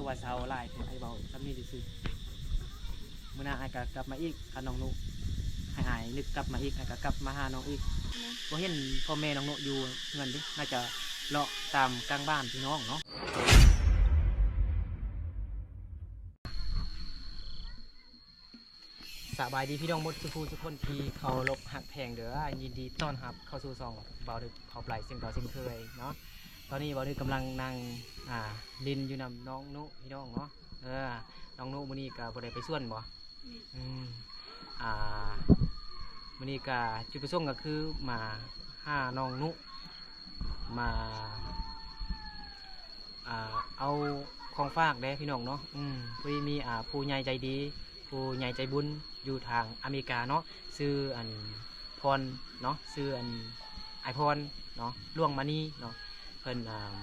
ວ່າເຊົາຫຼາຍ ອ້າຍເວົ້າສ່ຳນີ້ຊື່ໆ. ມື້ໜ້າອ້າຍກໍກັບມາອີກ ຄັນນ້ອງນຸ ໃຫ້ອ້າຍນຶກກັບມາອີກ ອ້າຍກໍກັບມາຫານ້ອງອີກ. ບໍ່ເຫັນພໍ່ແມ່ນ້ອງນຸຢູ່ເຮືອນເດ ໜ້າຈະເລາະຕາມກາງບ້ານພີ່ນ້ອງເນາະ. ສະບາຍດີພີ່ນ້ອງໝົດສູ່ຜູ້ສູ່ຄົນທີ່ເຄົາລົບຮັກແພງເດີ. ຍິນດີຕ້ອນຮັບເຂົ້າສູ່ຊ່ອງບ່າວດຶກເຜົາປາຍເຊັ່ນເກົ່າເຊັ່ນເຄີຍເນາະ. ຕອນນີ້ບ່າວດຶກກຳລັງນັ່ງ ອ່າ ຫຼິ້ນຢູ່ນຳນ້ອງນຸພີ່ນ້ອງເນາະ. ເອີ ນ້ອງນຸ ມື້ນີ້ກໍບໍ່ໄດ້ໄປສວນບໍ່? ອືມ ອ່າ ມື້ນີ້ກໍຈຸດປະສົງກໍຄືມາຫານ້ອງນຸ ມາ ອ່າ ເອົາຂອງຝາກເດ້ພີ່ນ້ອງເນາະ. ອືມ ພໍດີມີ ອ່າ ຜູ້ໃຫຍ່ໃຈດີ ຜູ້ໃຫຍ່ໃຈບຸນຢູ່ທາງອາເມລິກາເນາະ ຊື່ອັນພອນເນາະ ຊື່ອັນອ້າຍພອນເນາະ ຫຼວງມະນີເນາະ. ເພິ່ນ ອ່າ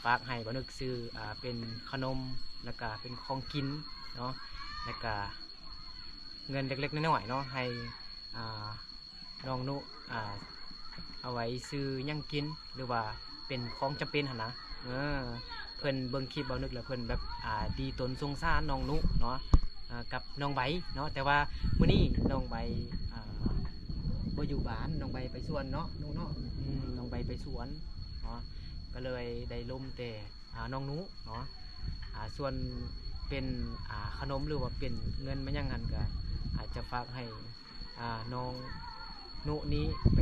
ຝາກໃຫ້ບ່າວນຶກຊື້ ອ່າ ເປັນຂະໜົມ ແລ້ວກະເປັນຂອງກິນເນາະ ແລ້ວກະເງິນເລັກໆນ້ອຍໆເນາະ ໃຫ້ ອ່າ ນ້ອງນຸ ອ່າ ເອົາໄວ້ຊື້ຫຍັງກິນ ຫຼືວ່າເປັນຂອງຈຳເປັນຫັ້ນນະ. ເອີ ເພິ່ນເບິ່ງຄລິບບ່າວນຶກແລ້ວ ເພິ່ນແບບ ອ່າ ດີຕົນສົງສານນ້ອງນຸເນາະ ອ່າ ກັບນ້ອງໃບເນາະ. ແຕ່ວ່າມື້ນີ້ນ້ອງໃບ ອ່າ ບໍ່ຢູ່ບ້ານ ນ້ອງໃບໄປສວນເນາະ ນຸເນາະ. ອືມ ນ້ອງໃບໄປສວນເນາະ ກໍເລີຍໄດ້ລົມແຕ່ ອ່າ ນ້ອງນຸເນາະ. ອ່າ ສ່ວນເປັນ ອ່າ ຂະໜົມ ຫຼືວ່າເປັນເງິນມາຫຍັງຫັ້ນ ກໍອາດຈະຝາກໃຫ້ ອ່າ ນ້ອງນຸນີ້ໄປ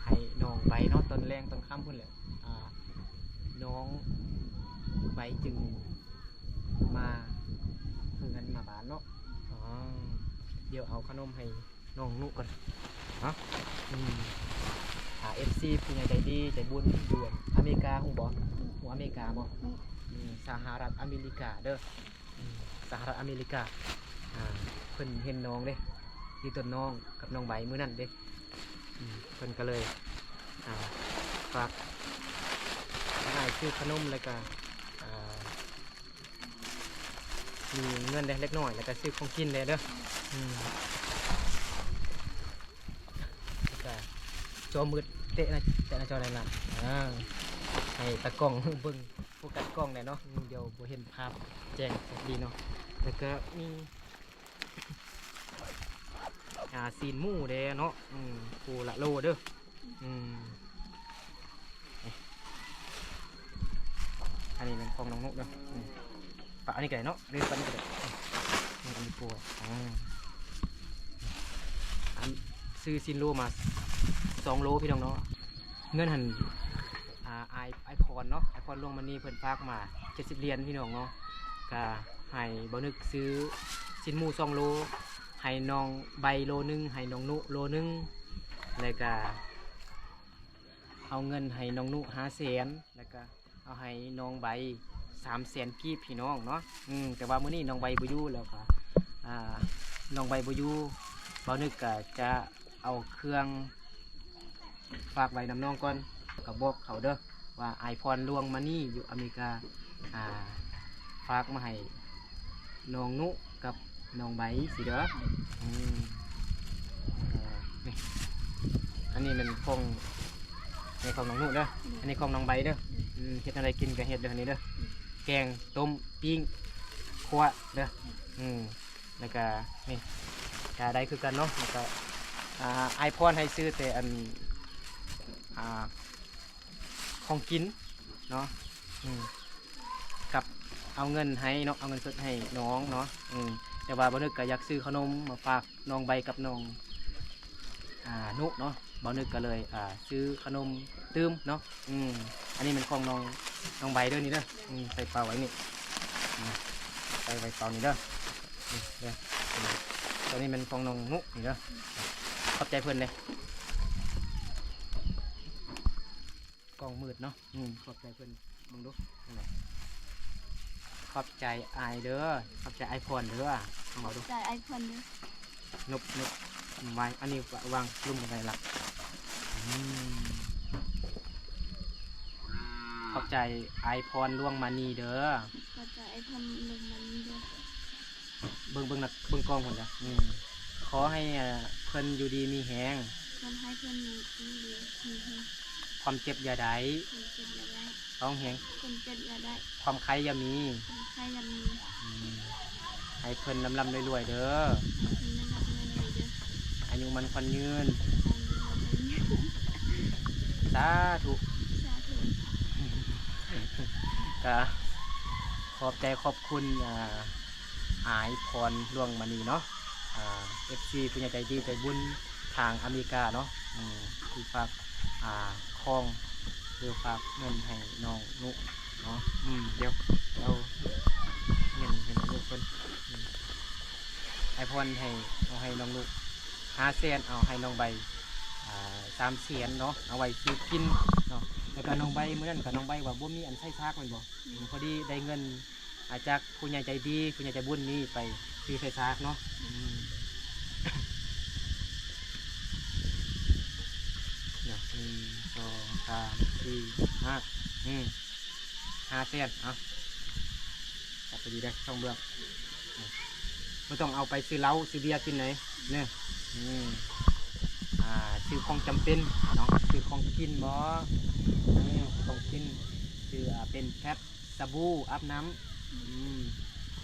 ໃຫ້ນ້ອງໃບເນາະ ຕອນແລງຕອນຄ່ຳພຸ້ນແຫຼະ. ອ່າ ນ້ອງໃບຈຶ່ງມາເຮືອນມາບ້ານເນາະ. ອໍ ດຽວເອົາຂະໜົມໃຫ້ນ້ອງນຸກ່ອນເນາະ. ອືມ ອ່າ ເອັຟຊີ ຜູ້ໃຫຍ່ໃຈດີໃຈບຸນຢູ່ອາເມລິກາ ຮູ້ບໍ່? ຮູ້ອາເມລິກາບໍ່? ອືມ ສະຫະລັດອາເມລິກາເດີ. ອືມ ສະຫະລັດອາເມລິກາ ອ່າ ເພິ່ນເຫັນນ້ອງເດ້ ຢູ່ຕົ້ນນ້ອງກັບນ້ອງໃບມື້ນັ້ນເດ້. ອືມ ເພິ່ນກໍເລີຍ ອ່າ ຝາກໃຫ້ອ້າຍຊື້ຂະໜົມ ແລ້ວກໍ ອ່າ ມີເງິນເດ້ເລັກນ້ອຍ ແລ້ວກໍຊື້ຂອງກິນແດ່ເດີ. ອືມ ແລ້ວກໍຈໍມືດເຕະນະ ເຕະນະຈໍນັ້ນນະ. ອ່າ ໃຫ້ຕາກ້ອງເບິ່ງ ໂຟກັສກ້ອງແດ່ເນາະ. ອືມ ດຽວບໍ່ເຫັນພາບແຈ້ງສັກດີເນາະ. ແລ້ວກໍມີ ອ່າ ຊີ້ນໝູແດ່ເນາະ. ອືມ ໂຄລະໂລເດີ. ອືມ ນີ້ ອັນນີ້ແມ່ນຂອງນ້ອງນຸເດີ. ອືມ ປະອັນນີ້ກໍໄດ້ເນາະ ຫຼືປະອັນນີ້ກໍໄດ້. ອືມ ອັນນີ້ປົວ ອ່າ ອັນ ຊື້ຊີ້ນໂລມາສອງໂລ ພີ່ນ້ອງເນາະ. ເງິນຫັ້ນ ອ່າ ອ້າຍ ອ້າຍພອນເນາະ ອ້າຍພອນຫຼວງມະນີ ເພິ່ນຝາກມາເຈັດສິບຫຼຽນ ພີ່ນ້ອງເນາະ. ກະໃຫ້ບ່າວນຶກຊື້ຊີ້ນໝູສອງໂລ ໃຫ້ນ້ອງໃບໂລໜຶ່ງ ໃຫ້ນ້ອງນຸໂລໜຶ່ງ ແລ້ວກະເອົາເງິນໃຫ້ນ້ອງນຸຫ້າແສນ ແລ້ວກະເອົາໃຫ້ນ້ອງໃບສາມແສນກີບ ພີ່ນ້ອງເນາະ. ອືມ ແຕ່ວ່າມື້ນີ້ນ້ອງໃບບໍ່ຢູ່ ແລ້ວກະ ອ່າ ນ້ອງໃບບໍ່ຢູ່ ບ່າວນຶກກະຈະ ເອົາເຄື່ອງຝາກໄວ້ນຳນ້ອງກ່ອນ ກໍບອກເຂົາເດີວ່າ ອ້າຍພອນຫຼວງມະນີຢູ່ອາເມລິກາ ອ່າ ຝາກມາໃຫ້ນ້ອງນຸກັບນ້ອງໃບຊີ້ເດີ. ອືມ ເອີ ນີ້ ອັນນີ້ແມ່ນຂອງ ໃນຂອງນ້ອງນຸເດີ ອັນນີ້ຂອງນ້ອງໃບເດີ. ອືມ ເຮັດແນວໃດກິນກໍເຮັດເດີ ອັນນີ້ເດີ ແກງ ຕົ້ມ ປີ້ງ ຂົ້ວເດີ. ອືມ ແລ້ວກະນີ້ກະໄດ້ຄືກັນເນາະ. ແລ້ວກະ ອ່າ ອ້າຍພອນໃຫ້ຊື້ແຕ່ອັນ ອ່າ ຂອງກິນເນາະ. ອືມ ກັບເອົາເງິນໃຫ້ເນາະ ເອົາເງິນສົດໃຫ້ນ້ອງເນາະ. ອືມ ແຕ່ວ່າບ່າວນຶກກະຢາກຊື້ຂະໜົມມາຝາກນ້ອງໃບກັບນ້ອງ ອ່າ ນຸເນາະ. ບ່າວນຶກກໍເລີຍ ອ່າ ຊື້ຂະໜົມຕື່ມເນາະ. ອືມ ອັນນີ້ແມ່ນຂອງນ້ອງ ນ້ອງໃບເດີນີ້ເດີ. ອືມ ໃສ່ເປົາໄວ້ນີ້ ອ່າ ໃສ່ໄວ້ເປົານີ້ເດີ. ນີ້ເດີ ຕົວນີ້ແມ່ນຂອງນ້ອງນຸນີ້ເດີ. ຂອບໃຈເພິ່ນເດ້ ກ້ອງມືດເນາະ. ອືມ ຂອບໃຈເພິ່ນ ເບິ່ງດູ ຂອບໃຈອ້າຍເດີ ຂອບໃຈອ້າຍພອນເດີ ເອົາເອົາດູ ຂອບໃຈອ້າຍພອນເດີ. ນົບ ນົບໄວ້ ອັນນີ້ວາງລຸ່ມໄວ້ລະ. ອືມ ຂອບໃຈອ້າຍພອນຫຼວງມະນີເດີ. ຂອບໃຈອ້າຍພອນຫຼວງມະນີເດີ. ເບິ່ງ ເບິ່ງນະ ເບິ່ງກ້ອງພຸ້ນເດີ. ອືມ ຂໍໃຫ້ ເອີ ເພິ່ນຢູ່ດີມີແຮງ ຂໍໃຫ້ເພິ່ນຢູ່ ຢູ່ດີມີແຮງ. ຄວາມເຈັບຢ່າໄດ້ ຄວາມເຈັບຢ່າໄດ້ ຮ້ອງແຮງ ຄວາມເຈັບຢ່າໄດ້ ຄວາມໄຂ້ຢ່າມີ ຄວາມໄຂ້ ໃຫ້ເພິ່ນລ່ຳໆລວຍໆເດີ ອາຍຸໝັ້ນຂວັນຍືນ ສາທຸ ສາທຸ ກະຂອບໃຈຂອບຄຸນ ອາ ອ້າຍພອນ ຫຼວງມະນີເນາະ ອາ ເອັຟຊີ ຜູ້ໃຫຍ່ໃຈດີໃຈບຸນທາງອາເມລິກາເນາະ ອືມ ທີ່ຝາກ ອາ ຂອງ ຫຼືຝາກເງິນໃຫ້ນ້ອງນຸເນາະ ອືມ ດຽວເອົາເງິນໃຫ້ນ້ອງນຸເພິ່ນ ອືມ ອ້າຍພອນໃຫ້ ເອົາໃຫ້ນ້ອງນຸຫ້າແສນ ເອົາໃຫ້ນ້ອງໃບ ອາ ສາມແສນເນາະ ເອົາໄວ້ຊື້ກິນເນາະ ແລ້ວກະນ້ອງໃບ ມື້ນັ້ນກະນ້ອງໃບວ່າບໍ່ມີອັນໃສ່ສາກແມ່ນບໍ່? ອືມ ພໍດີໄດ້ເງິນ ອາ ຈາກຜູ້ໃຫຍ່ໃຈດີ ຜູ້ໃຫຍ່ໃຈບຸນນີ້ໄປຊື້ໃສ່ສາກເນາະ ອືມ ດຽວ ໜຶ່ງ ສອງ ສາມ ສີ່ ຫ້າ ອືມ ຫ້າແສນ ເອົາ ຈັບໄປດີເດີ ສອງເບື້ອງ ອືມ ບໍ່ຕ້ອງເອົາໄປຊື້ເຫຼົ້າຊື້ເບຍກິນໃດ ເນີ ອືມ ອາ ຊື້ຂອງຈຳເປັນເນາະ ຊື້ຂອງກິນບໍ ອືມ ຊື້ຂອງກິນ ຊື້ ອາ ເປັນແພັດ ສະບູອາບນ້ຳ ອືມ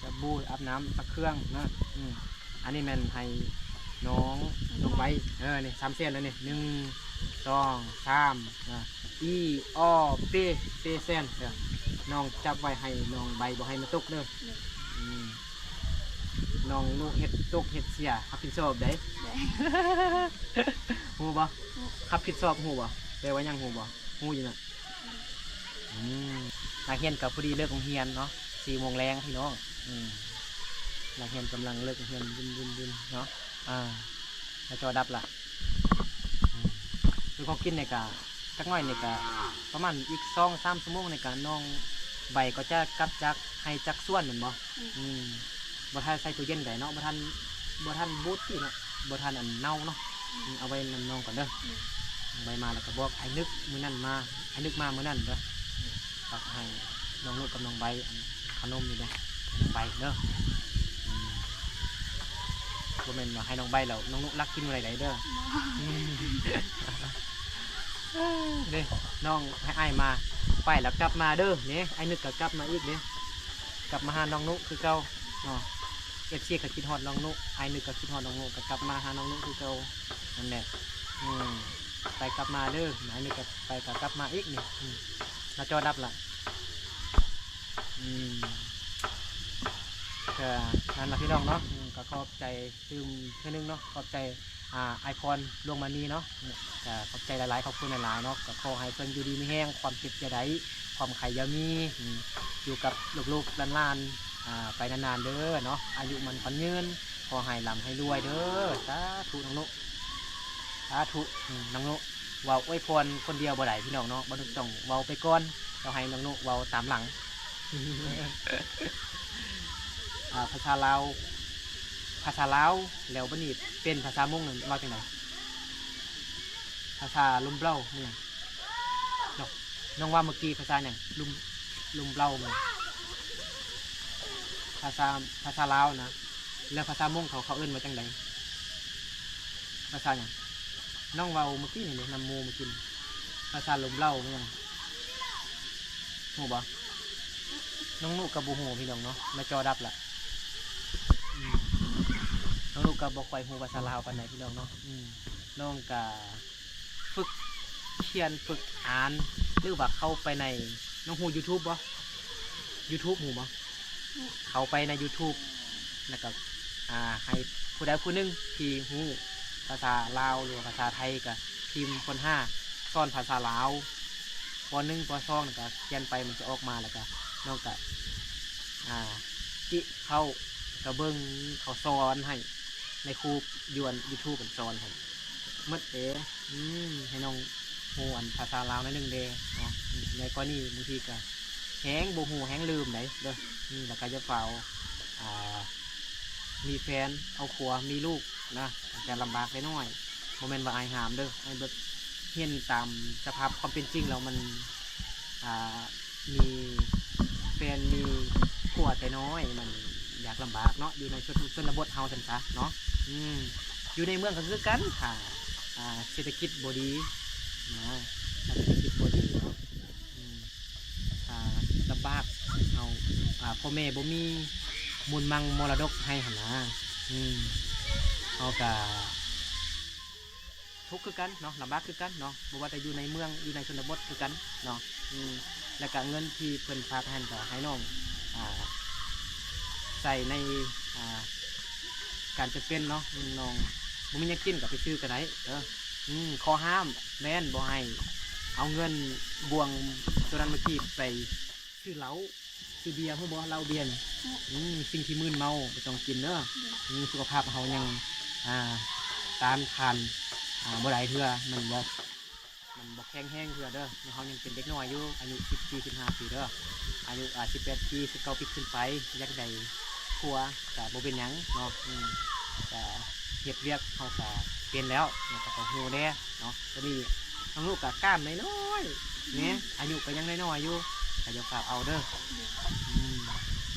ສະບູອາບນ້ຳ ຊັກເຄື່ອງເນາະ ອືມ ອັນນີ້ແມ່ນໃຫ້ນ້ອງ ນ້ອງໃບ ເອີ ນີ້ ສາມແສນແລ້ວນີ້ ໜຶ່ງ ສອງ ສາມ ອາ ອີ ອໍ ເປ ເປແສນ ເດີ ນ້ອງຈັບໄວ້ໃຫ້ນ້ອງໃບ ບໍ່ໃຫ້ມັນຕົກເດີ ອືມ ນ້ອງນຸເຮັດຕົກເຮັດເສຍ ຮັບຜິດຊອບໃດ ຮູ້ບໍ່? ຮັບຜິດຊອບຮູ້ບໍ່? ແປວ່າຫຍັງຮູ້ບໍ່? ຮູ້ຢູ່ນະ ອືມ ນັກຮຽນກໍພໍດີເລີກໂຮງຮຽນເນາະ ສີ່ໂມງແລງພີ່ນ້ອງ ອືມ ນັກຮຽນກຳລັງເລີກໂຮງຮຽນ ວຶນໆໆເນາະ ອາ ໜ້າຈໍດັບລະ ອືມ ເລື່ອງຂອງກິນນີ້ກະ ຈັກໜ້ອຍນີ້ກະ ປະມານອີກສອງສາມຊົ່ວໂມງນີ້ກະ ນ້ອງໃບກໍຈະກັບຈາກໄຮ່ຈາກສວນແມ່ນບໍ່? ອືມ ອືມ ບໍ່ທັນໃສ່ຕູ້ເຢັນໃດເນາະ ບໍ່ທັນ ບໍ່ທັນບູດຕິເນາະ ບໍ່ທັນອັນເນົ່າເນາະ ອືມ ເອົາໄວ້ນຳນ້ອງກ່ອນເດີ ອືມ ໄວ້ມາແລ້ວກໍບອກອ້າຍນຶກ ມື້ນັ້ນມາ ອ້າຍນຶກມາມື້ນັ້ນເດີ ຝາກໃຫ້ນ້ອງນຸກັບນ້ອງໃບ ອັນຂະໜົມນີ້ເດີ ໃຫ້ນ້ອງໃບເດີ ອືມ ບໍ່ແມ່ນວ່າໃຫ້ນ້ອງໃບແລ້ວນ້ອງນຸລັກກິນບໍ່ໄດ້ເດີ ອືມ ເດ້ ນ້ອງໃຫ້ອ້າຍມາ ໄປແລ້ວກັບມາເດີ ນີ້ ອ້າຍນຶກກໍກັບມາອີກເດ້ ກັບມາຫານ້ອງນຸຄືເກົ່າເນາະ ເອັຟຊີກໍຄິດຮອດນ້ອງນຸ ອ້າຍນຶກກໍຄິດຮອດນ້ອງນຸ ກໍກັບມາຫານ້ອງນຸຄືເກົ່າ ນັ້ນແຫຼະ ອືມ ໄປກັບມາເດີ ອ້າຍນຶກກໍໄປກໍກັບມາອີກນີ້ ອືມ ໜ້າຈໍດັບລະ ອືມ ກໍນັ້ນລະພີ່ນ້ອງເນາະ ອືມ ກໍຂອບໃຈຕື່ມເທື່ອໜຶ່ງເນາະ ຂອບໃຈ ອາ ອ້າຍພອນ ຫຼວງມະນີເນາະ ກໍຂອບໃຈຫຼາຍໆ ຂອບຄຸນຫຼາຍໆເນາະ ກໍຂໍໃຫ້ເພິ່ນຢູ່ດີມີແຮງ ຄວາມເຈັບຢ່າໄດ້ ຄວາມໄຂ້ຢ່າມີ ອືມ ຢູ່ກັບລູກໆຫຼານໆ ອາ ໄປນານໆເດີເນາະ ອາຍຸໝັ້ນຂວັນຍືນ ຂໍໃຫ້ລ່ຳໃຫ້ລວຍເດີ ສາທຸນ້ອງນຸ ສາທຸ ອືມ ນ້ອງນຸ ເວົ້າອວຍພອນຄົນດຽວບໍ່ໄດ້ພີ່ນ້ອງເນາະ ບ່າວນຸຕ້ອງເວົ້າໄປກ່ອນ ແລ້ວໃຫ້ນ້ອງນຸເວົ້າຕາມຫຼັງ ອາ ພາສາລາວ ພາສາລາວ ແລ້ວບັດນີ້ເປັນພາສາມົ້ງນັ້ນເວົ້າຈັ່ງໃດ? ພາສາລຸມເບົາແມ່ນຫຍັງ? ນ້ອງ ນ້ອງເວົ້າເມື່ອກີ້ພາສາຫຍັງ? ລຸມ ລຸມເບົາແມ່ນ ພາສາ ພາສາລາວນະ ແລ້ວພາສາມົ້ງເຂົາ ເຂົາເອີ້ນວ່າຈັ່ງໃດ? ພາສາຫຍັງ? ນ້ອງເວົ້າເມື່ອກີ້ນີ້ເດ້ ນຳໝູ່ເມື່ອກີ້ນີ້ ພາສາລຸມເບົາແມ່ນຫຍັງ? ຮູ້ບໍ່? ນ້ອງນຸກໍບໍ່ຮູ້ພີ່ນ້ອງເນາະ ໜ້າຈໍດັບລະ ອືມ ນ້ອງນຸກໍບໍ່ຄ່ອຍຮູ້ພາສາລາວປານໃດພີ່ນ້ອງເນາະ ອືມ ນ້ອງກໍຝຶກຂຽນຝຶກອ່ານ ຫຼືວ່າເຂົ້າໄປໃນ ນ້ອງຮູ້ຢູທູບບໍ່? ຢູທູບຮູ້ບໍ່? ເຂົ້າໄປໃນຢູທູບ ແລ້ວກໍ ອາ ໃຫ້ຜູ້ໃດຜູ້ໜຶ່ງທີ່ຮູ້ພາສາລາວ ຫຼືວ່າພາສາໄທ ກໍພິມຄົ້ນຫາສອນພາສາລາວ ປໍໜຶ່ງ ປໍສອງ ແລ້ວກໍຂຽນໄປ ມັນຈະອອກມາ ແລ້ວກໍນ້ອງກໍ ອາ ຈິເຂົ້າ ກໍເບິ່ງເຂົາສອນໃຫ້ ໃນຄູຢູ່ອັນຢູທູບເພິ່ນສອນໃຫ້ໝົດເດ້ ອືມ ໃຫ້ນ້ອງຮູ້ອັນພາສາລາວໜ້ອຍໜຶ່ງເດ້ເນາະ ອືມ ໃນກໍລະນີບາງທີກໍແຮງບໍ່ຮູ້ແຮງລືມໃດເດີ ອືມ ແລ້ວກໍຢ່າຟ້າວ ອ່າ ມີແຟນເອົາຜົວມີລູກນະ ມັນຈະລຳບາກໄດ້ໜ້ອຍ ບໍ່ແມ່ນວ່າອ້າຍຫ້າມເດີ ອ້າຍແບບເຫັນຕາມສະພາບຄວາມເປັນຈິງແລ້ວມັນ ອ່າ ມີແຟນມີຜົວແຕ່ນ້ອຍ ມັນຍາກລຳບາກເນາະ ຢູ່ໃນຊົນ ຊົນນະບົດເຮົາຊັ້ນຊະເນາະ ອືມ ຢູ່ໃນເມືອງກໍຄືກັນ ຖ້າ ອ່າ ເສດຖະກິດບໍ່ດີນະ ຖ້າເສດຖະກິດບໍ່ດີເນາະ ອືມ ອ່າ ລຳບາກ ເຮົາ ອ່ ພໍ່ແມ່ບໍ່ມີມູນມັງມໍລະດົກໃຫ້ຫັ້ນນາ. ອືມ ເຮົາກະທຸກຄືກັນເນາະ, ລຳບາກຄືກັນເນາະ, ບໍ່ວ່າແຕ່ຢູ່ໃນເມືອງ ຢູ່ໃນຊົນນະບົດຄືກັນເນາະ. ອືມ ແລ້ວກະເງິນທີ່ເພິ່ນຝາກຫັ້ນ ກະໃຫ້ນ້ອງ ອ່າ ໃຊ້ໃນ ອ່າ ການຈຳເປັນເນາະ. ອືມ ນ້ອງບໍ່ມີຫຍັງກິນ ກະໄປຊື້ກະໄດ້ເດີ. ອືມ ຂໍ້ຫ້າມແມ່ນບໍ່ໃຫ້ເອົາເງິນບ່ວງໂຕນັ້ນມາກີບໄປ ຊື້ເຫຼົ້າ ຊື້ເບຍ ຮູ້ບໍ່ ເຫຼົ້າເບຍນີ້? ອືມ ສິ່ງທີ່ມຶນເມົາບໍ່ຕ້ອງກິນເດີ. ອືມ ສຸຂະພາບເຮົາຍັງ ອ່າ ຕ້ານທານ ອ່າ ບໍ່ຫຼາຍເທື່ອ ມັນບໍ່ ມັນບໍ່ແຂງແຮງເທື່ອເດີ. ເຮົາຍັງເປັນເດັກນ້ອຍຢູ່ ອາຍຸສິບສີ່ ສິບຫ້າປີເດີ, ອາຍຸ ອ່າ ສິບແປດປີ ສິບເກົ້າປີຂຶ້ນໄປ ຢາກໄດ້ຜົວກະບໍ່ເປັນຫຍັງເນາະ. ອືມ ກະເຮັດວຽກເຮົາກະເປັນແລ້ວ ມັນກະພໍຮູ້ແດ່ເນາະ. ຕອນນີ້ນ້ອງນຸກະກ້າມນ້ອຍໆ ແນ່ ອືມ ອາຍຸກະຍັງນ້ອຍໆຢູ່ ກະຢ່າຟ້າວເອົາເດີ. ໂດຍ ອືມ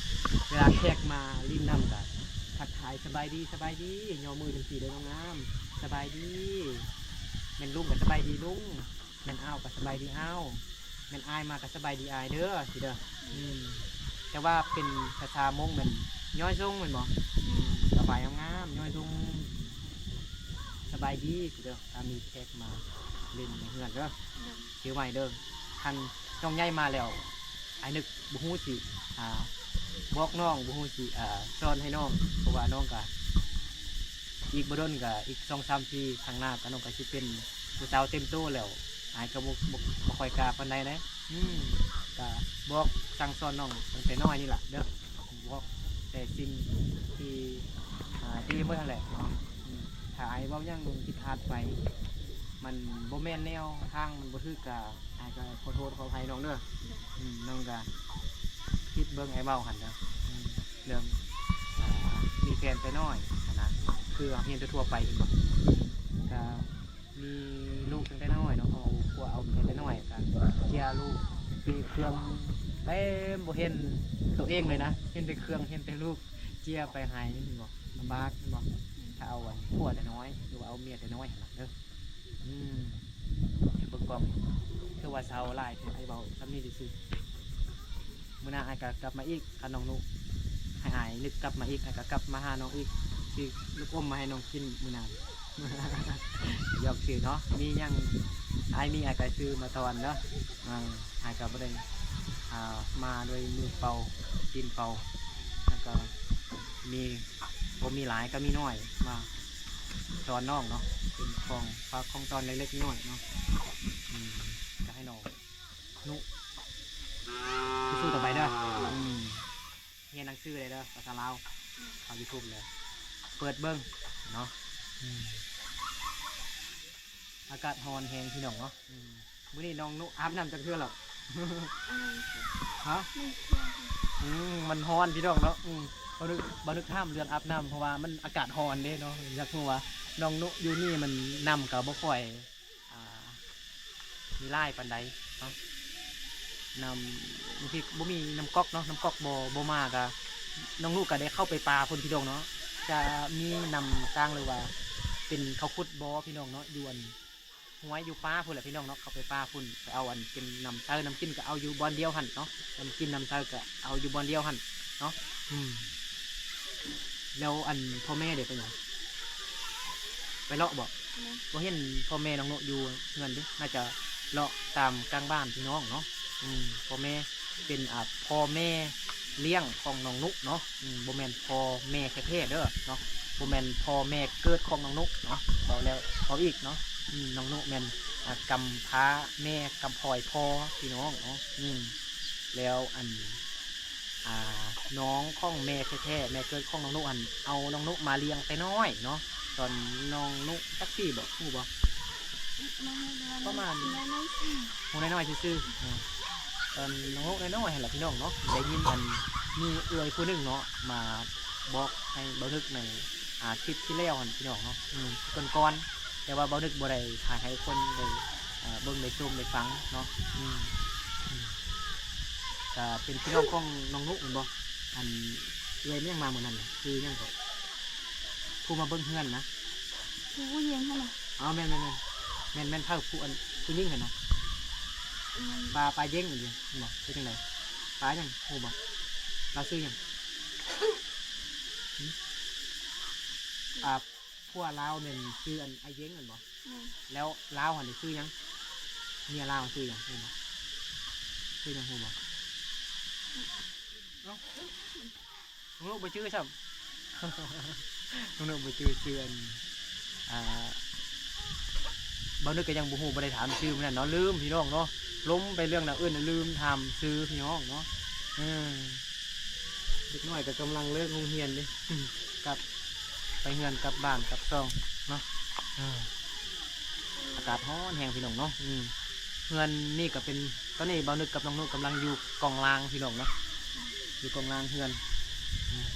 ເວລາແຂກມາຫຼິ້ນນຳກະທັກທາຍ ສະບາຍດີ ສະບາຍດີ ຍໍມືຈັ່ງຊີ້ເດີ ງາມໆ ສະບາຍດີ. ແມ່ນລຸງກະສະບາຍດີລຸງ, ແມ່ນອ້າວກະສະບາຍດີອ້າວ, ແມ່ນອ້າຍມາກະສະບາຍດີອ້າຍເດີ ຊີ້ເດີ. ອືມ ແຕ່ວ່າເປັນພາສາມົ້ງແມ່ນ ຍອຍຊົງ ແມ່ນບໍ່? ອືມ ສະບາຍງາມໆ ຍອຍຊົງ ສະບາຍດີ ຊີ້ເດີ. ຖ້າມີແຂກມາຫຼິ້ນໃນເຮືອນເດີ ໂດຍ ຖືໄວ້ເດີ. ຄັນນ້ອງໃຫຍ່ມາແລ້ວ ອ້າຍນຶກບໍ່ຮູ້ຊິ ອ່າ ບອກນ້ອງ ບໍ່ຮູ້ຊິ ອ່າ ສອນໃຫ້ນ້ອງ ເພາະວ່ານ້ອງກະ ອີກບໍ່ດົນກະ ອີກສອງສາມປີຂ້າງໜ້າກະ ນ້ອງກະຊິເປັນຜູ້ສາວເຕັມໂຕແລ້ວ. ອ້າຍກະບໍ່ ບໍ່ ບໍ່ຄ່ອຍກ້າປານໃດເດ້. ອືມ ກະບອກສັ່ງສອນນ້ອງຕັ້ງແຕ່ນ້ອຍນີ້ລະເດີ, ບອກແຕ່ສິ່ງທີ່ ອ່າ ດີໝົດຫັ້ນແຫຼະເນາະ. ອືມ ຖ້າອ້າຍເວົ້າຫຍັງຜິດພາດໄປ ມັນບໍ່ແມ່ນແນວທາງ ມັນບໍ່ຖືກກະ ອ້າຍກະຂໍໂທດຂໍອະໄພນ້ອງເດີ. ອືມ ນ້ອງກະຄິດເບິ່ງອ້າຍເວົ້າຫັ້ນເດີ. ອືມ ເລື່ອງ ອ່າ ມີແຟນແຕ່ນ້ອຍຫັ້ນນະ ຄືເຮົາຮຽນທົ່ວໆໄປແມ່ນບໍ່? ກະມີລູກຕັ້ງແຕ່ນ້ອຍເນາະ, ເອົາຜົວເອົາເມຍແຕ່ນ້ອຍ ກະເຈຍລູກ ມີເຄື່ອງເຕັມ ບໍ່ເຫັນໂຕເອງເລີຍນະ, ເຫັນແຕ່ເຄື່ອງ ເຫັນແຕ່ລູກ ເຈຍໄປໃຫ້ ແມ່ນບໍ່? ລຳບາກແມ່ນບໍ່? ຖ້າເອົາ ອັນ ຜົວແຕ່ນ້ອຍ ຫຼືວ່າເອົາເມຍແຕ່ນ້ອຍຫັ້ນນະເດີ. ອືມ ເບິ່ງກ້ອງ ຄືວ່າເຊົາຫຼາຍແທ້ ອ້າຍເວົ້າສ່ຳນີ້ຊື່ໆ. ມື້ໜ້າອ້າຍກະກັບມາອີກ ຄັນນ້ອງນຸ ໃຫ້ອ້າຍນຶກກັບມາອີກ ອ້າຍກະກັບມາຫານ້ອງອີກ ຊື້ລູກອົມມາໃຫ້ນ້ອງກິນມື້ໜ້າ. ຢອກຊື່ເນາະ, ມີຫຍັງອ້າຍມີ ອ້າຍກະຊື້ມາຕ້ອນເນາະ. ອາ ອ້າຍກະບໍ່ໄດ້ ອ່າ ມາດ້ວຍມືເປົ່າ ຕີນເປົ່າ, ແລ້ວກະມີ ບໍ່ມີຫຼາຍກະມີໜ້ອຍ ມາຕ້ອນນ້ອງເນາະ, ເປັນຂອງຝາກຂອງຕ້ອນເລັກໆນ້ອຍໆເນາະ. ອືມ ກະໃຫ້ນ້ອງ ນຸ ສູ້ໆຕໍ່ໄປເດີ. ອືມ ຮຽນໜັງສືໄດ້ເດີ ພາສາລາວ. ອືມ ເຂົ້າຢູທູບເລີຍ ເປີດເບິ່ງເນາະ. ອືມ ອາກາດຮ້ອນແຮງພີ່ນ້ອງເນາະ. ອືມ ມື້ນີ້ນ້ອງນຸອາບນ້ຳຈັກເທື່ອແລ້ວ? ອືມ ຮະ? ອືມ ມັນຮ້ອນພີ່ນ້ອງເນາະ. ອືມ ບ່າວນຶກ ບ່າວນຶກຖາມເລື່ອງອາບນ້ຳ ເພາະວ່າມັນອາກາດຮ້ອນເດ້ເນາະ, ຢາກຮູ້ວ່ານ້ອງນຸຢູ່ນີ້ມັນ ນ້ຳກະບໍ່ຄ່ອຍ ອ່າ ມີຫຼາຍປານໃດເນາະ. ນ້ຳ ບາງທີບໍ່ມີນ້ຳກັອກເນາະ, ນ້ຳກັອກບໍ່ ບໍ່ມາກະ ນ້ອງນຸກະໄດ້ເຂົ້າໄປປ່າພຸ້ນພີ່ນ້ອງເນາະ. ຈະມີນ້ຳສ້າງ ຫຼືວ່າເປັນເຂົາຂຸດບໍ່ພີ່ນ້ອງເນາະ, ຢູ່ອັນຫ້ວຍຢູ່ປ່າພຸ້ນແຫຼະພີ່ນ້ອງເນາະ. ເຂົ້າໄປປ່າພຸ້ນ ໄປເອົາອັນເປັນນ້ຳໃຊ້ນ້ຳກິນ ກະເອົາຢູ່ບ່ອນດຽວຫັ້ນເນາະ, ນ້ຳກິນນ້ຳໃຊ້ກະເອົາຢູ່ບ່ອນດຽວຫັ້ນເນາະ. ອືມ ແລ້ວອັນພໍ່ແມ່ເດ ໄປໃສ? ໄປເລາະບໍ? ແມ່ນ ບໍ່ເຫັນພໍ່ແມ່ນ້ອງນຸຢູ່ເຮືອນເດ, ໜ້າຈະເລາະຕາມກາງບ້ານພີ່ນ້ອງເນາະ. ອືມ ພໍ່ແມ່ເປັນ ອ່າ ພໍ່ແມ່ລ້ຽງຂອງນ້ອງນຸເນາະ. ອືມ ບໍ່ແມ່ນພໍ່ແມ່ແທ້ໆເດີເນາະ, ບໍ່ແມ່ນພໍ່ແມ່ເກີດຂອງນ້ອງນຸເນາະ. ເວົ້າແລ້ວເວົ້າອີກເນາະ, ອືມ ນ້ອງນຸແມ່ນ ອ່າ ກຳພ້າແມ່ ກຳພ້ອຍພໍ່ພີ່ນ້ອງເນາະ. ອືມ ແລ້ວອັນ ອ່າ ນ້ອງຂອງແມ່ແທ້ໆ ແມ່ເກີດຂອງນ້ອງນຸຫັ້ນ ເອົານ້ອງນຸມາລ້ຽງແຕ່ນ້ອຍເນາະ. ຕອນນ້ອງນຸຈັກປີບໍ ຮູ້ບໍ? ປະມານ ນ້ອຍໆຊື່ໆ ອືມ ຕອນນ້ອງນຸນ້ອຍໆຫັ້ນລະພີ່ນ້ອງເນາະ. ໄດ້ຍິນອັນ ມີເອື້ອຍຜູ້ໜຶ່ງເນາະ ມາບອກໃຫ້ບ່າວນຶກໃນ ອ່າ ຄລິບທີ່ແລ້ວຫັ້ນພີ່ນ້ອງເນາະ. ອືມ ກ່ອນໆ ແຕ່ວ່າບ່າວນຶກບໍ່ໄດ້ຖ່າຍໃຫ້ຄົນໄດ້ ອ່າ ເບິ່ງໄດ້ຊົມໄດ້ຟັງເນາະ. ອືມ ອືມ ກະເປັນພີ່ນ້ອງຂອງນ້ອງນຸແມ່ນບໍ່? ອັນເອື້ອຍແມ່ນຫຍັງມາມື້ນັ້ນນະ ຊື່ຫຍັງເກາະ ຜູ້ມາເບິ່ງເຮືອນນະ? ຜູ້ຍິງຫັ້ນນະ. ອໍ ແມ່ນໆໆ ແມ່ນ ແມ່ນໃຜ ຜູ້ອັນ ຜູ້ຍິງຫັ້ນນະ? ອືມ ປາ ປາເຢັງ ແມ່ນບໍ່ ຫຼືຈັ່ງໃດ? ປາຫຍັງ ຮູ້ບໍ່? ລາວຊື່ຫຍັງ? ຫຶ? ອ່າ ຜົວລາວແມ່ນຊື່ອັນ ອ້າຍເຢັງແມ່ນບໍ່? ແມ່ນ. ແລ້ວລາວຫັ້ນຊື່ຫຍັງ? ເມຍລາວຊື່ຫຍັງ ຮູ້ບໍ່? ຊື່ຫຍັງ ຮູ້ບໍ່? ເອົ້າ ນ້ອງນຸບໍ່ຈື່ຊ້ຳ ນ້ອງນຸບໍ່ຈື່ຊື່ອັນ ອ່າ ບ່າວນຶກກໍຍັງບໍ່ຮູ້ ບໍ່ໄດ້ຖາມຊື່ມື້ນັ້ນເນາະ ລືມພີ່ນ້ອງເນາະ ຫຼົມໄປເລື່ອງແນວອື່ນ ລືມຖາມຊື່ພີ່ນ້ອງເນາະ. ເອີ ເດັກນ້ອຍກໍກຳລັງເລີກໂຮງຮຽນເດ້ ກັບ ໄປເຮືອນກັບບ້ານກັບຊ່ອງເນາະ. ເອີ ອາກາດຮ້ອນແຮງພີ່ນ້ອງເນາະ. ອືມ ເຮືອນນີ້ກໍເປັນ ຕອນນີ້ບ່າວນຶກກັບນ້ອງນຸກຳລັງຢູ່ກ້ອງລ່າງພີ່ນ້ອງເນາະ ຢູ່ກ້ອງລ່າງເຮືອນ. ອືມ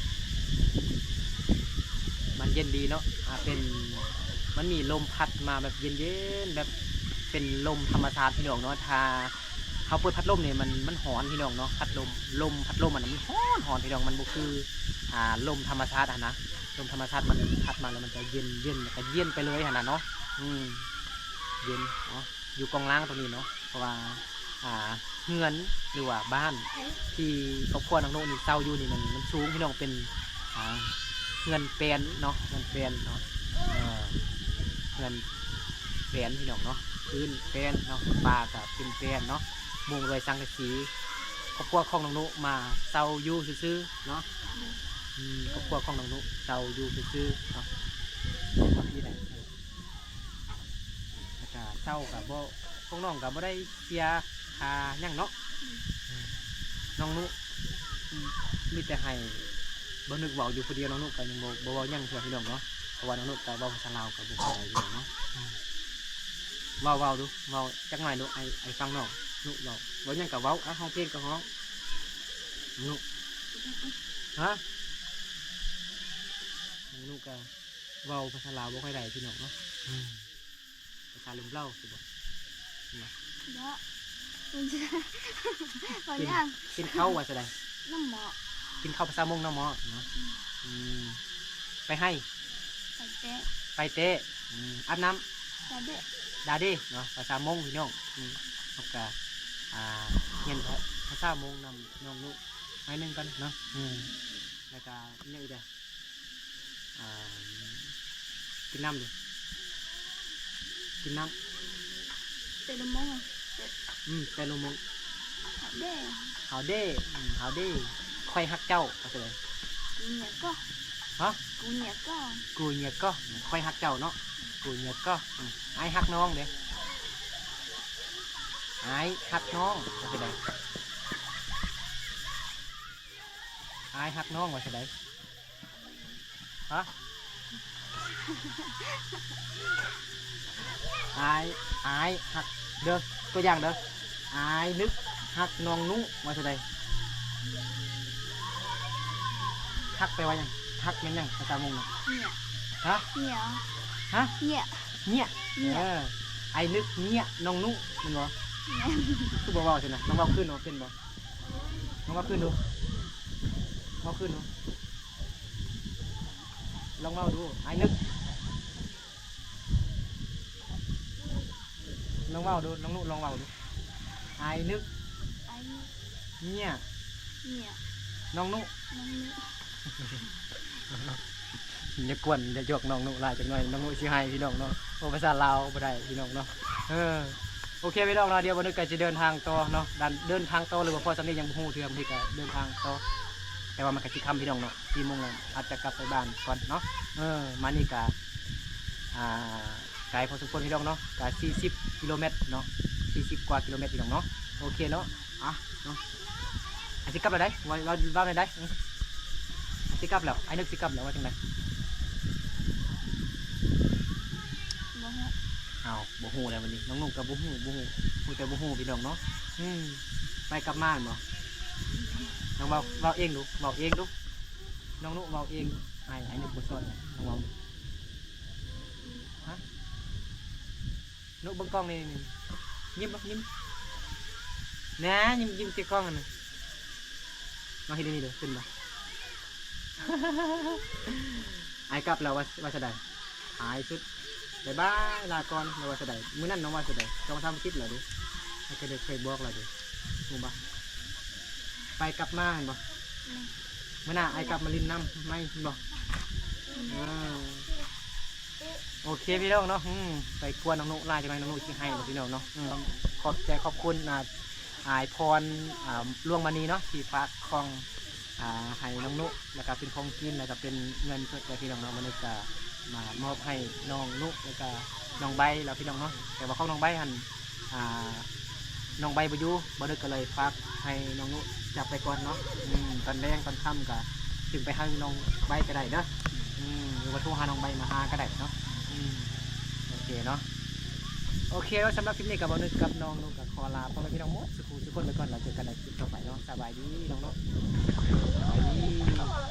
ມັນເຢັນດີເນາະ ອ່າ ເປັນ ມັນມີລົມພັດມາແບບເຢັນໆ ແບບເປັນລົມທຳມະຊາດພີ່ນ້ອງເນາະ. ຖ້າເຮົາເປີດພັດລົມນີ້ ມັນ ມັນຮ້ອນພີ່ນ້ອງເນາະ ພັດລົມ ລົມ ພັດລົມມັນມັນຮ້ອນໆ ພີ່ນ້ອງ ມັນບໍ່ຄື ອ່າ ລົມທຳມະຊາດຫັ້ນນະ. ລົມທຳມະຊາດມັນພັດມາແລ້ວມັນຈະເຢັນໆ ແລ້ວກໍເຢັນໄປເລີຍຫັ້ນນະເນາະ. ອືມ ເຢັນເນາະ ຢູ່ກ້ອງລ່າງຕົງນີ້ເນາະ ເພາະວ່າ ອ່າ ເຮືອນ ຫຼືວ່າບ້ານທີ່ຄອບຄົວນ້ອງນຸນີ້ເຊົ່າຢູ່ນີ້ ມັນ ມັນສູງພີ່ນ້ອງ ເປັນ ອ່າ ເຮືອນແປນເນາະ ເຮືອນແປນເນາະ. ເອີ ເຮືອນແປນພີ່ນ້ອງເນາະ ພື້ນແປນເນາະ ຝາກໍເປັນແປນເນາະ ມຸງດ້ວຍສັງກະສີ. ຄອບຄົວຂອງນ້ອງນຸມາເຊົ່າຢູ່ຊື່ໆເນາະ. ອືມ ຄອບຄົວຂອງນ້ອງນຸເຊົ່າຢູ່ຊື່ໆເນາະ ເປັນແບບນີ້ແຫຼະ. ແລ້ວກະເຊົ່າກະບໍ່ ພວກນ້ອງກະບໍ່ໄດ້ເສຍຄ່າຫຍັງເນາະ. ອືມ ນ້ອງນຸ ອືມ ມີແຕ່ໃຫ້ບ່າວນຶກເວົ້າຢູ່ຜູ້ດຽວ ນ້ອງນຸກະຍັງບໍ່ ບໍ່ເວົ້າຫຍັງເທື່ອພີ່ນ້ອງເນາະ ເພາະວ່ານ້ອງນຸກະເວົ້າພາສາລາວກະບໍ່ຄ່ອຍໄດ້ພີ່ນ້ອງເນາະ. ອືມ ເວົ້າ ເວົ້າດູ ເວົ້າຈັກໜ້ອຍດູ ໄອ ໄອຟັງນ້ອງນຸເວົ້າ ເວົ້າຫຍັງກະເວົ້າ ອະ ຮ້ອງເພງກະຮ້ອງ. ນ້ອງນຸ ຮະ ນ້ອງນຸກະ ເວົ້າພາສາລາວບໍ່ຄ່ອຍໄດ້ພີ່ນ້ອງເນາະ. ອືມ ພາສາລຸມເລົ່າຊິບໍ່ ເນາະ. ບໍ່ ບໍ່ ກິນ ຫຍັງ ກິນເຂົ້າວ່າຊັ້ນໃດ? ນ້ຳໝໍ້ ກິນເຂົ້າພາສາມົ້ງ ນ້ຳໝໍ້ເນາະ. ອືມ ອືມ ໄປໄຮ່ ໄປແຕະ ໄປແຕະ. ອືມ ອາບນ້ຳ ດາເດ ດາເດເນາະ ພາສາມົ້ງພີ່ນ້ອງ. ອືມ ເຮົາກະ ອ່າ ຮຽນພາ ພາສາມົ້ງນຳນ້ອງນຸໜ້ອຍໜຶ່ງກ່ອນເນາະ. ອືມ ແລ້ວກະອີ່ຫຍັງອີກເດ? ອ່າ ກິນນ້ຳເດ ກິນນ້ຳ. ແຕ່ລະໂມງ ອືມ ແຕ່ລະໂມງ ຫາວເດ ຫາວເດ ອືມ ຫາວເດ ຂ້ອຍຮັກເຈົ້າ ວ່າຊັ້ນໃດ? ກູເນຍກໍ ຮະ? ກູເນຍກໍ ກູເນຍກໍ ຂ້ອຍຮັກເຈົ້າເນາະ ກູເນຍກໍ. ອືມ ອ້າຍຮັກນ້ອງເດ ອ້າຍຮັກນ້ອງ ວ່າຊັ້ນໃດ? ອ້າຍຮັກນ້ອງ ວ່າຊັ້ນໃດ? ຮະ? ອ້າຍ ອ້າຍຮັກ ເດີ ຕົວຢ່າງເດີ ອ້າຍນຶກຮັກນ້ອງນຸ ວ່າຊັ້ນໃດ? ຮັກແປວ່າຫຍັງ? ຮັກແມ່ນຫຍັງ ພາສາມົ້ງນະ? ເນຍ ຮະ? ເນຍ ຮະ? ເນຍ ເນຍ ເນຍ ເອີ ອ້າຍນຶກເນຍນ້ອງນຸ ແມ່ນບໍ່? ແມ່ນ. ຄືບໍ່ເວົ້າຊັ້ນນະ? ລອງເວົ້າຄືນເນາະ ເປັນບໍ່? ລອງເວົ້າຄືນດູ ເວົ້າຄືນດູ ລອງເວົ້າດູ ອ້າຍນຶກ ລອງເວົ້າດູ ນ້ອງນຸ ລອງເວົ້າດູ ອ້າຍນຶກ ອ້າຍນຶກ ເນຍ ເນຍ ນ້ອງນຸ ນ້ອງນຸ. ຢ່າກວນ ຢ່າຢອກນ້ອງນຸຫຼາຍຈັກໜ້ອຍ ນ້ອງນຸຊິໄຫ້ພີ່ນ້ອງເນາະ ເວົ້າພາສາລາວບໍ່ໄດ້ພີ່ນ້ອງເນາະ. ເອີ ໂອເຄພີ່ນ້ອງເນາະ ດຽວບ່າວນຶກກໍຈະເດີນທາງຕໍ່ເນາະ ເດີນ ເດີນທາງຕໍ່ ຫຼືວ່າພໍສ່ຳນີ້ຍັງບໍ່ຮູ້ເທື່ອ ບາງທີກໍເດີນທາງຕໍ່ ແຕ່ວ່າມັນກໍຊິຄ່ຳພີ່ນ້ອງເນາະ ສີ່ໂມງແລ້ວ ອາດຈະກັບໄປບ້ານກ່ອນເນາະ. ເອີ ມານີ້ກໍ ອ່າ ໄກພໍສົມຄວນພີ່ນ້ອງເນາະ ກໍສີ່ສິບກິໂລແມັດເນາະ ສີ່ສິບກວ່າກິໂລແມັດພີ່ນ້ອງເນາະ. ໂອເຄເນາະ ອ່ະ ເນາະ ອາ ຊິກັບແລ້ວໃດ໋ ເວົ້າ ເວົ້າ ເວົ້າແນວໃດ໋ ອາ ຊິກັບແລ້ວ ອ້າຍນຶກຊິກັບແລ້ວ ວ່າຈັ່ງໃດ? ບໍ່ຮູ້ ອ້າວ ບໍ່ຮູ້ແລ້ວບັດນີ້ ນ້ອງນຸກໍບໍ່ຮູ້ ບໍ່ຮູ້ ຮູ້ແຕ່ບໍ່ຮູ້ພີ່ນ້ອງເນາະ. ອືມ ໄປກັບມາແມ່ນບໍ່? ລອງເວົ້າ ເວົ້າເອງດູ ເວົ້າເອງດູ ນ້ອງນຸເວົ້າເອງ ອ້າຍ ອ້າຍນຶກບໍ່ສອນ ລອງເວົ້າ ຮະ? ນຸເບິ່ງກ້ອງນີ້ ຍິ້ມດູ ຍິ້ມ ນາ ຍິ້ມ ຍິ້ມໃສ່ກ້ອງຫັ້ນນະ ມາເຮັດອັນນີ້ດູ ຂຶ້ນມາ ອ້າຍກັບແລ້ວ ວ່າ ວ່າຊັ້ນໃດ? ທ້າຍສຸດ ບາຍບາຍ ລາກ່ອນ ແລ້ວວ່າຊັ້ນໃດ? ມື້ນັ້ນນ້ອງວ່າຊັ້ນໃດ? ສອງສາມທິດແລ້ວເດ້ ອ້າຍກໍໄດ້ເຄີຍບອກແລ້ວເດ້ ຮູ້ບໍ່? ໄປກັບມາແມ່ນບໍ່? ມື້ໜ້າອ້າຍກັບມາຫຼິ້ນນຳໃໝ່ແມ່ນບໍ່? ອ່າ ໂອເຄພີ່ນ້ອງເນາະ ອືມ ໄປກວນນ້ອງນຸຫຼາຍ ຈັກໜ່ອຍນ້ອງນຸຊິໄຫ້ແລ້ວພີ່ນ້ອງເນາະ ອືມ ຂອບໃຈຂອບຄຸນ ອ່າ ອ້າຍພອນ ອ່າ ຫຼວງມະນີເນາະ ທີ່ຝາກຂອງ ອ່າ ໃຫ້ນ້ອງນຸ ແລ້ວກະເປັນຂອງກິນ ແລ້ວກະເປັນເງິນສົດໃຫ້ພີ່ນ້ອງເນາະ ມື້ນີ້ກະມາມອບໃຫ້ນ້ອງນຸ ແລ້ວກະນ້ອງໃບແລ້ວພີ່ນ້ອງເນາະ ແຕ່ວ່າຂອງນ້ອງໃບຫັ້ນ ອ່າ ນ້ອງໃບບໍ່ຢູ່ ບ່າວນຶກກໍເລີຍຝາກໃຫ້ນ້ອງນຸຈັບໄປກ່ອນເນາະ ອືມ ຕອນແລງຕອນຄ່ຳກໍຈຶ່ງໄປຫານ້ອງໃບກໍໄດ້ເດີ ອືມ ຫຼືວ່າໂທຫານ້ອງໃບມາຫາກໍໄດ້ເນາະ ອືມ ໂອເຄເນາະ ໂອເຄເນາະ ສຳລັບຄລິບນີ້ກໍບ່າວນຶກກັບນ້ອງນຸກໍຂໍລາພໍ່ແມ່ພີ່ນ້ອງໝົດສູ່ຜູ້ສູ່ຄົນໄປກ່ອນ ແລ້ວເຈີກັນໃນຄລິບຕໍ່ໄປເນາະ ສະບາຍດີນ້ອງນຸ ສະບາຍດີ.